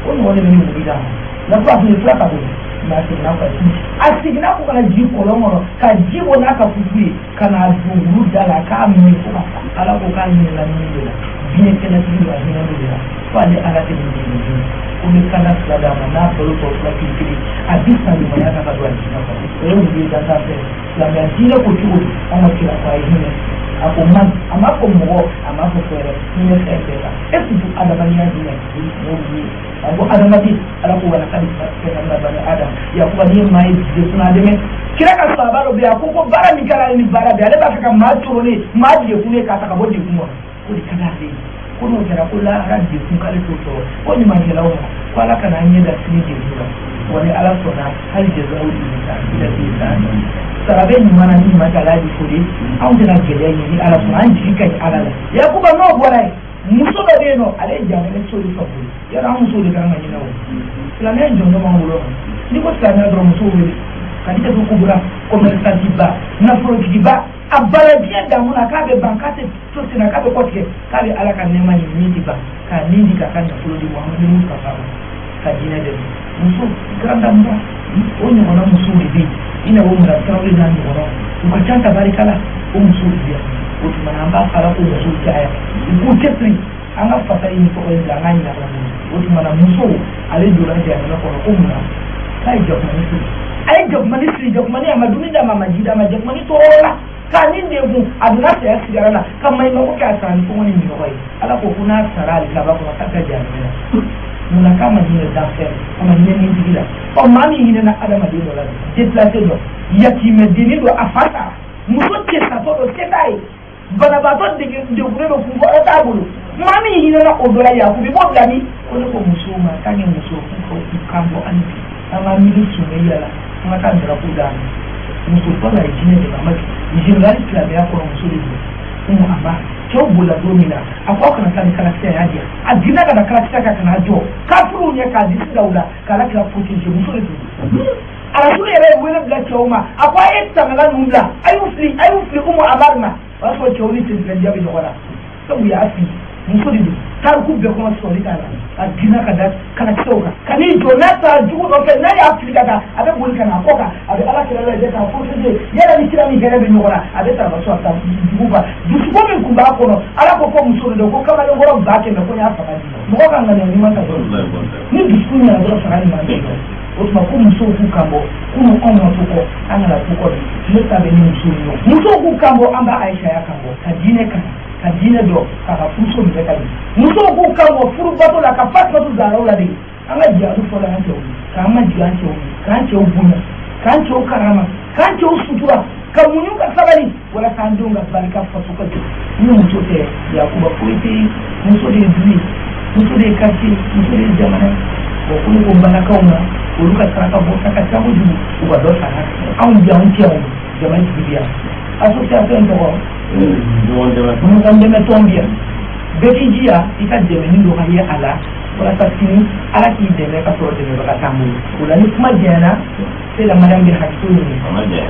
C: o ɲɔgɔn de bɛ ne wuli d'a ma. La fura tun ye fura ka bon, mɛ a seginna ka ji, a seginna ko ka na jigin kɔlɔn kɔnɔ ka ji bɔ n'a ka kutu ye ka n'a don wulu da la k'a min fo ka fa. Ala ko k'a ɲininka min de la, diɲɛ kɛnɛtigi don, a hinɛ de la, fo ale Ala tɛ nin den ko bɛ kanda fila d'a ma, n'a balo tɔ fila kelen kelen, a bi san ɲumanya ta ka don alijinɛ kɔnɔ. O ye wulu ye dantan fɛ. Silamɛya diinɛ ko cogo di? Anw ka kira ko a ye hinɛ. A ko man, a m'a fɔ mɔgɔ, a m'a fɔ fɛn wɛrɛ, hinɛ fɛn bɛɛ kan e surtout adamadenya hinɛ n'o wulu ye. A ko adamaden, Ala ko walakadi karramna bani Adam. Yakuba, n'i ye maa ye dege kunna dɛmɛ. Kira ka sahaba dɔ bɛ yen, a ko ko baara min kɛra ale ni baara bɛɛ, ale b'a fɛ ka maa corolen, maa degunnen k'a ta ka bɔ degun kɔnɔ, o de ka d'ale ye. Ko n'o kɛra, ko lahara degun k'ale t'o sɔrɔ. Ko ɲumankɛlaw ma ko Ala kana an ɲɛ da sini degun la. Wa ni Ala sɔnna, hali jazaw ihsan ihsan, sara bɛ ɲuman na ni ɲuman kɛ. Ala di fo de, anw tɛna gɛlɛya ɲini ni Ala sɔnna, an jigi ka ɲi Ala la. Yakuba, n'o bɔra yen, muso dɔ bɛ yen nɔ, ale ye jamana so de fa bolo. Yɔrɔ an musow de kan ka ɲinɛ o silamɛya jɔnjɔn b'an bolo. N'i ko silamɛya dɔrɔn, musow wele Kadijatu Kubura, commerçante ba, nafolotigiba, a bala diɲɛ damu na k'a bɛ ban, k'a tɛ to sen na, k'a bɛ kɔ tigɛ, k'a bɛ Ala ka nɛɛma ɲini min tɛ ban, k'a nin di k'a ka nafolo di Muhamadu Mustafa ma ka diinɛ dɛmɛ. Muso grande dame ba, o ɲɔgɔnna musow de bɛ yen, i n'a fɔ Mara Tarawele n'a ɲɔgɔnnaw, u ka ca tabarika la. O musow de bɛ yan. O tuma na an b'a fɔ Ala ko musow caya, u k'u cɛsiri, an ka fasa ye nin tɔgɔ in bila, an k'a ɲini Ala bolo. O tuma na musow, ale donna jahanama kɔnɔ ko mun na? K'a ye jakumani siri, a ye jakumani siri, jakumani a ma dumuni d'a ma, a ma ji d'a ma, jakumani tɔɔrɔ la k'a ni degun, a donna saya sigara la ka maɲumako kɛ, a sara ni kɔngɔ ni minnɔgɔ ye. Ala ko ko n'a sara alikaba kɔnɔ, k'a ka jahanama la. Mun na? K'a ma hinɛ danfɛn, a ma hinɛ nintigi la. Ɔ maa min hinɛna adamaden dɔ la, déplacé dɔ, yatimɛdennin dɔ, a fa sara, muso cɛsatɔ dɔ, se t'a ye, banabaatɔ degunnen don, kunfɔlɔ t'a bolo, maa min hinɛna o dɔ la, Yakubu, i b'o bila min? Ko ne ko musow ma k'an ye musow k'u kan bɔ hali bi, an ka miiri sumayya la, an ka taa drapeau d'a ma. Muso fɔlɔ ye jinɛ de ma général silamɛya kɔnɔ, muso de don. Umu Ama, cɛw bolila don min na, a ko aw kana taa ni kalakisɛ y'a di, a jiginna ka na kalakisɛ kan ka n'a jɔ kafiriw ɲɛ k'a disi da u la k'Ala kira protéger. Muso de don. Arasulu yɛrɛ ye wele bila cɛw ma, a ko a ye tangala ninnu bila, a y'u fili, a y'u fili Umu Amari ma. O y'a sɔrɔ cɛw ni sentigɛdiya bɛ ɲɔgɔn na, sabu y'a fili, muso de don. Tariku bɛɛ kɔnɔ sɔrɔli t'a la, a ginna ka da kalakisɛw kan ka n'i jɔ. N'a taara jugu nɔfɛ, n'a y'a fili ka taa, a bɛ boli ka na a kɔ kan, a bɛ Ala kɛlɛ lajɛ k'a protéger. Yala ni kira ni hɛrɛ bɛ ɲɔgɔn na, a bɛ tarabaso, a bɛ taa jugu kan. Dusukun min tun b'a kɔnɔ, Ala ko ko muso de don, ko kamalenkɔrɔ 100,000 ko n y'a fanga di mɔgɔ ka ŋaniya ɲuman ta dɔrɔn, ni dusukun ɲɛna dɔrɔn, fanga ɲuman bɛ dɔrɔn. O tuma ko musow k'u kan bɔ. Kunun anw ma to kɔ, an kana to kɔ bi. Ne ta bɛ ni musow ye, musow k'u kan bɔ. An b'a Ayisaya kan bɔ ka diinɛ kan, ka diinɛ dɔn, k'a ka furuso minɛ ka ɲɛ. Musow k'u kan bɔ furubato la, ka Fatumatu Zaharaw ladege. An ka jihadu fɔlɔ an cɛw ye, k'an majigin an cɛw ye, k'an cɛw bonya, k'an cɛw karama, k'an cɛw sutura, ka muɲu, ka sabali, walasa an denw ka barika, faso ka jɔ. Ni muso tɛ, Yakuba, foyi tɛ yen. Muso de ye du ye, muso de ye quartier, muso de ye jamana ye. Bon, ko ne ko n balakaw ma, olu ka saraka bɔ ta ka ca kojugu, u ka dɔ fara anw bi, anw cɛw jama jigi bi yan. Association tɔgɔ ɲɔgɔn dɛmɛ tɔn bi yan, bɛɛ k'i jija i ka dɛmɛni dɔ ka ye a la, walasa sini Ala k'i dɛmɛ ka sɔrɔ dɛmɛbaga t'an bolo. O la ni kuma janyana. Seyida Mariam bɛ hakɛto ɲini.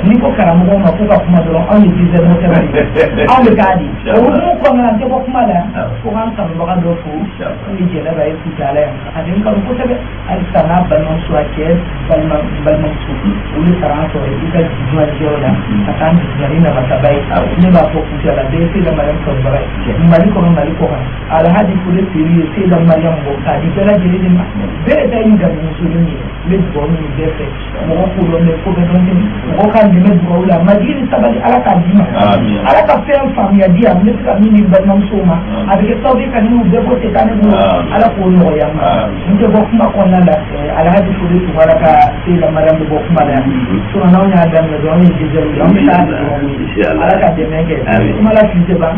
C: N'i ko karamɔgɔw ma k'u ka kuma dɔrɔn, anw ye diesel moteur de ye, anw bɛ k'a di. O hukumu kɔnɔna la, n tɛ bɔ kuma la fo k'an kanubaga dɔ fo, n'o ye Jɛnɛba ye Kucala yan. A bɛ n kanu kosɛbɛ halisa, n'a balimamuso, a cɛ balima balimamuso, olu taara an sɔrɔ i ka jumajɛyɔrɔ la ka taa an bisimila ni namasaba ye. Ne b'a fɔ Kucala bɛɛ ye Seyida Mariam kanubaga ye, Mali kɔnɔ, Mali kɔ kan. Alhaji Fode Seyidu ye Seyida Mariam bɔ k'a di bɛɛ lajɛlen de ma. Bɛɛ de ta ye gamusonin ye. N bɛ dugawu ɲini bɛɛ fɛ, mɔgɔ ko dɔn bɛ ko bɛɛ dɔn tɛ, mɔgɔ k'an dɛmɛ dugawu la, majigi ni sabali, Ala k'a d'i ma, Ala ka fɛn faamuya di yan. N bɛ se ka min di balimamusow ma, a bɛ kɛ sababu ye ka ninnu bɛɛ bɔ setanɛ bolo, Ala k'o nɔgɔya n ma. N tɛ bɔ kuma kɔnɔna la. Alhaji Fode Tunkara ka Seyida Mariam bɛ bɔ kuma la yan, sinon n'anw y'a daminɛ dɔrɔn, anw ye diesel ye, anw bɛ taa dɔrɔn. Ala ka dɛmɛ kɛ. Kuma la fili tɛ ban,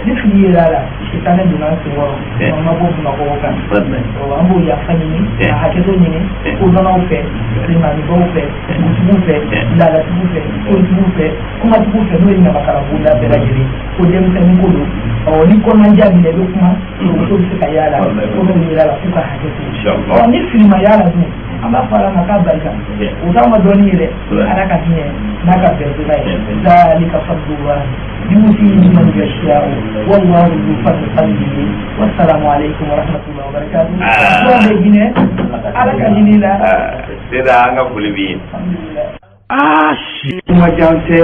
C: ni fili yera a la, sitanɛ donna an senkɔrɔ, an ma bɔ Bamakɔ kan, an b'o yafa ɲini ka hakɛto ɲini kodɔnnaw fɛ, limanibaw fɛ, dugutigiw fɛ, laadatigiw fɛ, tontigiw fɛ, kumatigiw fɛ, n'o ye ɲamakala bonda bɛɛ lajɛlen ko denmisɛnnin ko don. Ɔ ni kɔnɔnajɛ minɛ, i bɛ kuma, muso bɛ se ka y'a la, ko n'o yera la, k'u ka hakɛ to. Ɔ ni fili ma y'a la dun, an b'a fɔ Ala ma k'a barika, o t'anw ka dɔnni ye dɛ, Ala ka hinɛ n'a ka bɛnsola ye. Zalika fadlullah yutihi man yasha'u wallahu dhu fadli fadlihi. Wassalamu alaikum warahmatullahi wabarakatuh. Ala bɛ hinɛ, Ala ka hinɛ la.
D: Sera an ka foli b'i ye.
C: Alhamdulillah.
E: Aa si kuma jan tɛ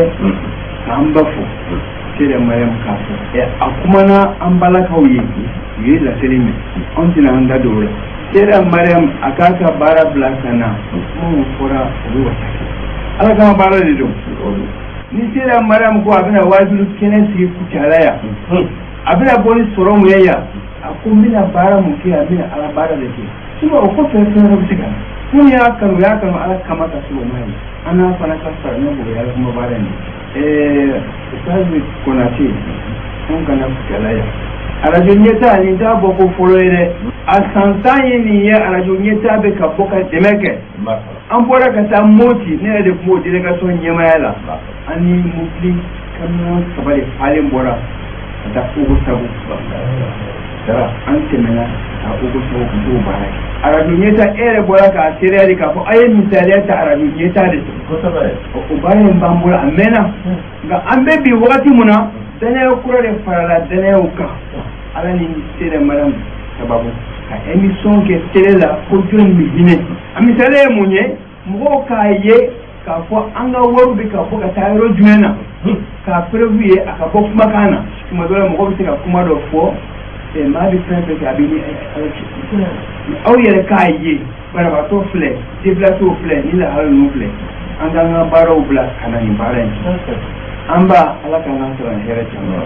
E: k'an ba fo Seyida Mariam k'a fɔ a kumana an balakaw ye, u ye laseli mɛn, anw tɛna an da don o la. Seyida Mariam a k'a ka baara bila ka na, kuma min fɔra, o bɛ wasa kɛ, Ala kama baara de don. Ni Seyida Mariam ko a bɛna waajuli kɛnɛ sigi Kucala yan, a bɛna bɔ ni sɔrɔ mun ye yan? A ko n bɛna baara mun kɛ yan? N bɛna Ala baara de kɛ. Sinon o kɔfɛ, fɛn wɛrɛ bɛ se ka na. Minnu y'a kanu, u y'a kanu Ala kama ka sɔrɔ o ma ye, an n'a fana ka fara ɲɔgɔn kan, o ye Ala kuma baara in ye. Ustaz Konate, anw kana Kucala yan, arajo ɲɛta nin t'a bɔ ko fɔlɔ ye dɛ, a san 10 ye nin ye. Arajo ɲɛta bɛ ka bɔ ka dɛmɛ kɛ. An bɔra ka taa Moti, ne yɛrɛ de tun b'o délégation ɲɛmaaya la. An ni mobili camion saba de falen bɔra ka taa Ogosagu. An tɛmɛna ka taa Ogosagu ka t'o baara kɛ. Arajo ɲɛta, e yɛrɛ bɔra k'a seereya de k'a fɔ a ye misaliya ta arajo ɲɛta de fɛ. O baara in b'an bolo a mɛnna, nka an bɛ bi wagati mun na, danaya kura de farala danayaw kan, Ala ni Seyida Mariam sababu, ka émission kɛ télé la ko jɔn bɛ hinɛ. A misaliya ye mun ye? Mɔgɔw k'a ye k'a fɔ an ka wariw bɛ ka bɔ ka taa yɔrɔ jumɛn na, k'a preuve ye a ka bɔ kumakan na. Tuma dɔ la, mɔgɔ bɛ se ka kuma dɔ fɔ, maa bɛ fɛn fɛn kɛ, a bɛ ni Ala cɛ. Aw yɛrɛ k'a ye, banabaatɔ filɛ, déplacéw filɛ, ni lahala ninnu filɛ, an k'an ka baaraw bila ka na nin baara in. An ba Ala k'an ka sɔrɔ hɛrɛ caman.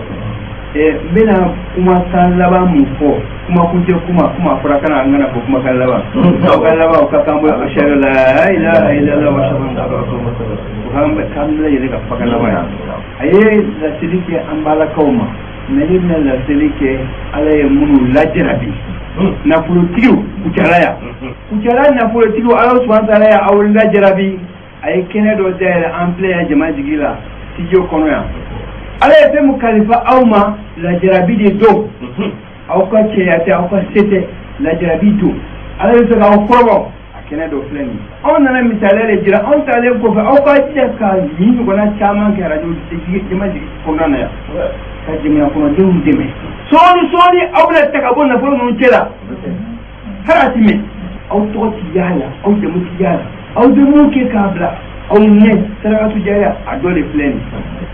E: N bɛna kumakan laban mun fɔ? Kuma kuncɛ kuma, kuma fɔra kana an kana fɔ kumakan laban, kumakan laban o ka kan bɔ ashhadu la ilaha illallah wa ashhadu anna muhammadan o kan k'an bɛɛ lajɛlen ka kumakan laban ye. A ye laseli kɛ an balakaw ma, mais ne bɛna laseli kɛ Ala ye minnu lajarabi, nafolotigiw Kucala yan, Kucala nafolotigiw, Ala subahana taala ye aw lajarabi. A ye kɛnɛ dɔ dayɛlɛ, an filɛ yan jama jigi la, studio kɔnɔ yan. Ala ye fɛn min kalifa aw ma, lajarabi de don. Aw ka cɛya tɛ, aw ka se tɛ, lajarabi don. Ala bɛ fɛ k'aw kɔrɔbɔ, a kɛnɛ dɔ filɛ nin ye. Anw nana misaliya de jira. Anw taalen kɔfɛ, aw ka jija ka nin ɲɔgɔnna caman kɛ arajo jama jigi kɔnɔna na yan, ka jamana kɔnɔdenw dɛmɛ. Sɔɔni sɔɔni, aw bɛna ta ka bɔ nafolo ninnu cɛ la, hali a ti mɛn. Aw tɔgɔ ti y'a la, aw jamu ti y'a la, aw bɛ mun kɛ k'a bila aw ɲɛ? Sarakatu jariya a dɔ de filɛ nin.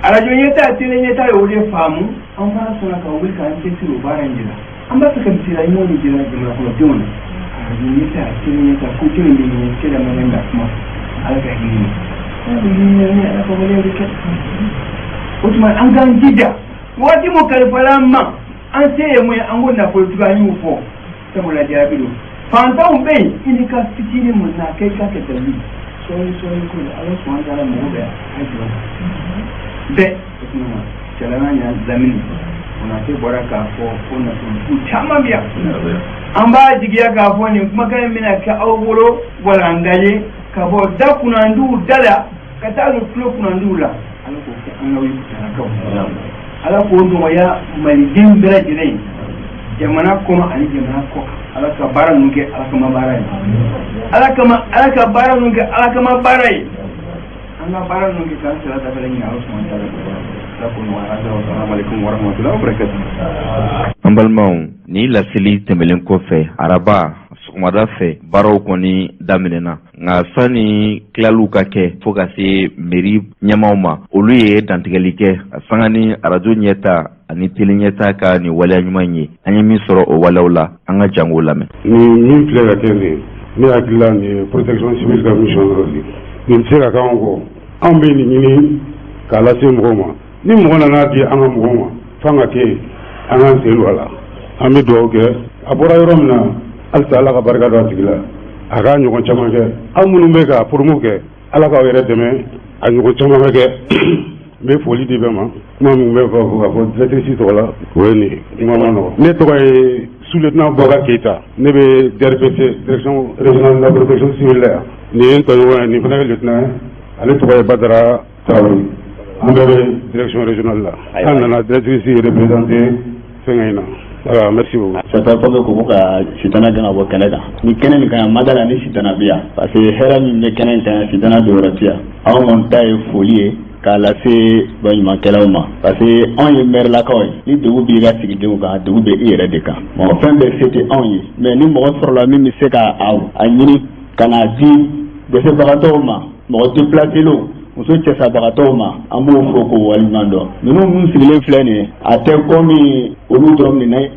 E: Arajo ɲɛta, télé ɲɛta ye o de faamu. An fana sɔnna ka wuli k'an cɛsiri o baara in de la. An b'a fɛ ka misaliya ɲumanw de jira jamana kɔnɔdenw na. Arajo ɲɛta, télé ɲɛta, ko jɔn bɛ ɲɛ kɛlɛ ma na kuma, Ala ka hinɛ ma, Ala bɛ hinɛ ni Ala ka waleya bɛ kɛ. O tuma an k'an jija, waati mun kalifala an ma, an se ye mun ye? An ko nafolotigiw, an y'o fɔ, sabula jaabi don. Fantanw bɛ yen, i n'i ka fitinin mun na kɛ, i ka kɛ dalilu sɔɔni sɔɔni ko Ala sɔn taala mɔgɔ bɛ a jɔ bɛɛ. O tuma na cɛla n'a ɲa lamini, Konate bɔra k'a fɔ ko nafolotigiw caman bɛ yan. An b'a jigiya k'a fɔ nin kumakan in bɛna kɛ aw bolo walanda ye ka bɔ da kunnandiw da la ka taa don tulo kunnandiw la. Ala k'o kɛ an n'aw ye Kucalakaw. Ala k'o nɔgɔya maliden bɛɛ lajɛlen ye, jamana kɔnɔ ani jamana kɔ kan. Ala ka baara ninnu kɛ Ala kama baara ye, Ala kama, Ala ka baara ninnu kɛ Ala kama baara ye. An ka baara ninnu kɛ k'an sira dafalen ɲini Ala subahana wa taala fɛ. Ala k'o nɔgɔya an ye. Salamu aleykum wa rahmatulahi wa barakatuh.
A: An balimaw, nin laseli tɛmɛlen kɔfɛ, araba sɔgɔmada fɛ, baaraw kɔni daminɛna, nka sani tilaliw ka kɛ fo ka se meri ɲɛmaaw ma, olu ye dantigɛli kɛ a sanga ni arajo ɲɛta ani tele ɲɛta ka nin waleya ɲuman ye. An ye min sɔrɔ o waleyaw la, an ka jango lamɛn.
F: Ni min filɛ ka kɛ nin ye, ne hakili la nin ye protection civile ka mission dɔ de ye. Nin tɛ se ka k'anw kɔ. Anw bɛ nin ɲini k'a lase mɔgɔw ma. Ni mɔgɔ nana di an ka mɔgɔw ma, f'an ka kɛ yen, an k'an sen don a la. An bɛ dugawu kɛ, a bɔra yɔrɔ min na, halisa Ala ka barika don a tigi la, a k'a ɲɔgɔn caman kɛ. Aw minnu bɛ ka promo kɛ, Ala k'aw yɛrɛ dɛmɛ, a ɲɔgɔn caman ka kɛ. N bɛ foli di bɛɛ ma. Kuma min bɛ fɔ ka fɔ directrice tɔgɔ la, o ye nin ye. Kuma ma nɔgɔn. Ne tɔgɔ ye sous-lieutenant Boubacar Keita. Ne bɛ DRPC, direction régionale de la protection civile la yan. Nin ye n tɔɲɔgɔn ye, nin fana ye lieutenant ye, ale tɔgɔ ye Badara Tarawele. An bɛɛ bɛ direction régionale la. An nana directrice représenter fɛnkɛ in na. Voilà, merci beaucoup.
G: Sapeur pompier ko ka sitana gɛn ka bɔ kɛnɛ kan. Ni kɛnɛ nin kan yan, ma da la ni sitana bɛ yan, parce que hɛrɛ min bɛ kɛnɛ in kan yan, sitana donyɔrɔ tɛ yan. Anw kɔni ta ye foli ye k'a lase baɲumankɛlaw ma, parce que anw ye mɛrilakaw ye. Ni degun b'i ka sigidenw kan, degun bɛ i yɛrɛ de kan. Mɔgɔ fɛn bɛɛ se tɛ anw ye, mais ni mɔgɔ sɔrɔla min bɛ se ka a ɲini ka n'a di dɛsɛbagatɔw ma, mɔgɔ déplacélenw, muso cɛsabagatɔw ma, an b'o fo k'o waleɲuman dɔn. Ninnu minnu sigilen filɛ nin ye, a tɛ komi olu dɔrɔn minɛ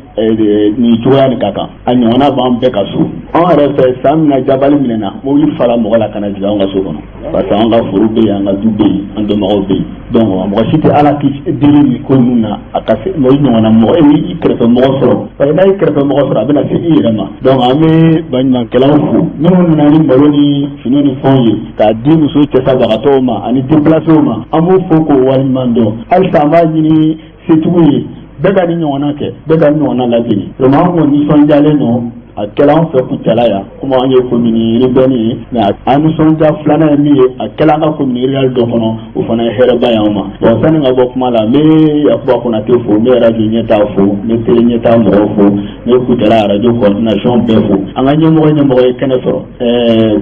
G: nin cogoya nin ka kan, a ɲɔgɔnna b'an bɛɛ ka so. Anw yɛrɛ fɛ, san min na jabali minɛna, mobili fala mɔgɔ la ka na jigin anw ka so kɔnɔ, parce que anw ka foro bɛ yen, an ka du bɛ yen, an dɔnbagaw bɛ yen. Donc mɔgɔ si tɛ Ala k'i deli nin ko ninnu na, a ka se mɔgɔ ɲɔgɔnna mɔgɔ e y'i kɛrɛfɛ mɔgɔ sɔrɔ, parce que n'a y'i kɛrɛfɛ mɔgɔ sɔrɔ, a bɛna se i yɛrɛ ma. Donc an bɛ baɲumankɛlaw fo minnu nana ni malo ni fini ni fɛnw ye k'a di muso cɛsabagatɔw ma ani déplacéw ma, an b'u fo k'o waleɲuman dɔn. Halisa an b'a ɲini setigiw ye, bɛɛ ka ni ɲɔgɔnna kɛ, bɛɛ ka ni ɲɔgɔnna lajigin. Vraiment, an kɔni nisɔndiyalen don. A kɛla an fɛ Kucala yan, komi an ye commune urbaine ye, mais an nisɔndiya filanan ye min ye, a kɛla an ka commune rurale dɔ kɔnɔ, o fana ye hɛrɛba ye anw ma. Bon, sani ka bɔ kuma la, n bɛ Yakuba Konate fo, n bɛ radio ɲɛta fo, n bɛ télé ɲɛta mɔgɔw fo, n bɛ Kucala radio coordination bɛɛ fo. An ka ɲɛmɔgɔ ɲɛmɔgɔ ye kɛnɛ sɔrɔ,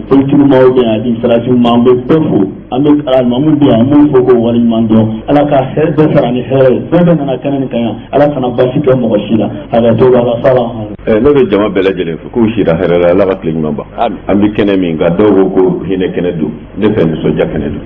G: politique maaw bɛ yan, administrative maaw, an bɛ bɛɛ fo. An bɛ alimamu bɛ yan, an b'u fo k'o waleɲuman dɔn. Ala ka hɛrɛ bɛɛ sara ni hɛrɛ ye. Fɛn bɛɛ nana kɛnɛ nin kan yan, Ala kana basi kɛ mɔgɔ si la. Hakɛto b'a la, salam.
D: Ne bɛ jama bɛɛ lajɛlen fo k'u sira hɛrɛ la, Ala ka tile ɲuman ban. An bɛ kɛnɛ min kan, dɔw ko ko hinɛ kɛnɛ don, ne fɛ nisɔndiya kɛnɛ don.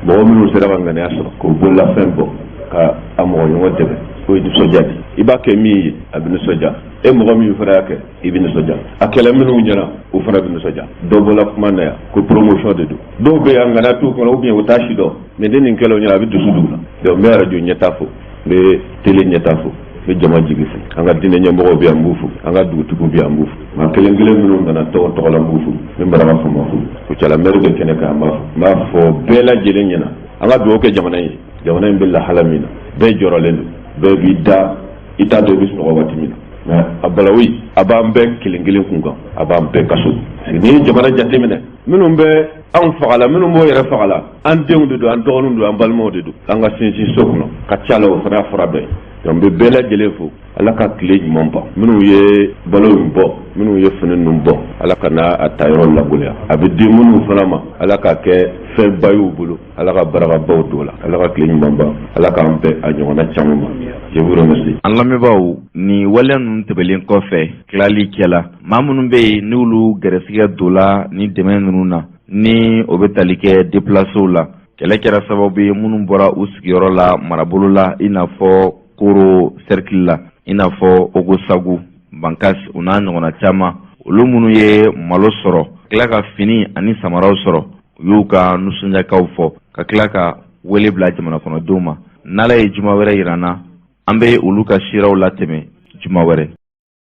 D: Mɔgɔ minnu sera ka ŋaniya sɔrɔ k'u bololafɛn bɔ ka a mɔgɔ ɲɔgɔn dɛmɛ, o ye nisɔndiya de ye. I b'a kɛ min ye, a bɛ nisɔndiya. E mɔgɔ min fana y'a kɛ, i bɛ nisɔndiya. A kɛlɛ minnu ɲɛna, o fana bɛ nisɔndiya. Dɔ bɔra kuma na yan ko promotion de don. Dɔw bɛ yan, ŋaniya t'u kɔnɔ, ou bien u t'a si dɔn, mais ni nin kɛla o ɲɛna, a bɛ dusu don u la. Donc n bɛ radio ɲɛta fo, n bɛ télé ɲɛta fo, n bɛ jama jigi fo. An ka diinɛ ɲɛmɔgɔw bɛ yan, n b'u fo. An ka dugutigiw bɛ yan, n b'u fo. Maa kelen kelen minnu nana tɔgɔ tɔgɔ la, n b'u fo. N bɛ maraka fama fo. Kucala maire bɛ kɛnɛ kan, n b'a fo. N b'a fɔ bɛɛ lajɛlen ɲɛna, an ka dugawu kɛ jamana ye. Jamana in bɛ lahala min na, bɛɛ jɔrɔlen don, bɛɛ b'i da, i t'a dɔn i bɛ sunɔgɔ waati min na. Mais a balawu, a b'an bɛɛ kelen kelen kun kan, a b'an bɛɛ kaso. N'i ye jamana jateminɛ, minnu bɛ anw fagala, minnu b'o yɛrɛ fagala, an denw de don, an dɔgɔninw don, an balimaw de don. An ka sinsin so kɔnɔ ka ca la, o fana y'a fura dɔ ye. Donc n bɛ bɛɛ lajɛlen fo, Ala ka tile ɲuman ban. Minnu ye balo in bɔ, minnu ye fini ninnu bɔ, Ala ka n'a a ta yɔrɔ lagoya. A bɛ di minnu fana ma, Ala k'a kɛ fɛnba y'u bolo, Ala ka barakabaw don la. Ala ka tile ɲuman ban, Ala k'an bɛn a ɲɔgɔnna caman ma. Je vous remercie.
A: An lamɛnbaaw, nin waleya ninnu tɛmɛlen kɔfɛ, tilali kɛla. Maa minnu bɛ yen, n'olu gɛrɛsɛgɛ donna ni dɛmɛ ninnu na, ni o bɛ tali kɛ déplacéw la, kɛlɛ kɛra sababu ye minnu bɔra u sigiyɔrɔ la marabolo la, i n'a fɔ Koro cercle la, i n'a fɔ Ogosagu, Bankas, u n'a ɲɔgɔnna caman, olu minnu ye malo sɔrɔ, tila ka fini ani samaraw sɔrɔ, u y'u ka nisɔndiyakaw fɔ ka tila ka wele bila jamana kɔnɔdenw ma. N'Ala ye juma wɛrɛ yira an na, an bɛ olu ka siraw latɛmɛ juma wɛrɛ.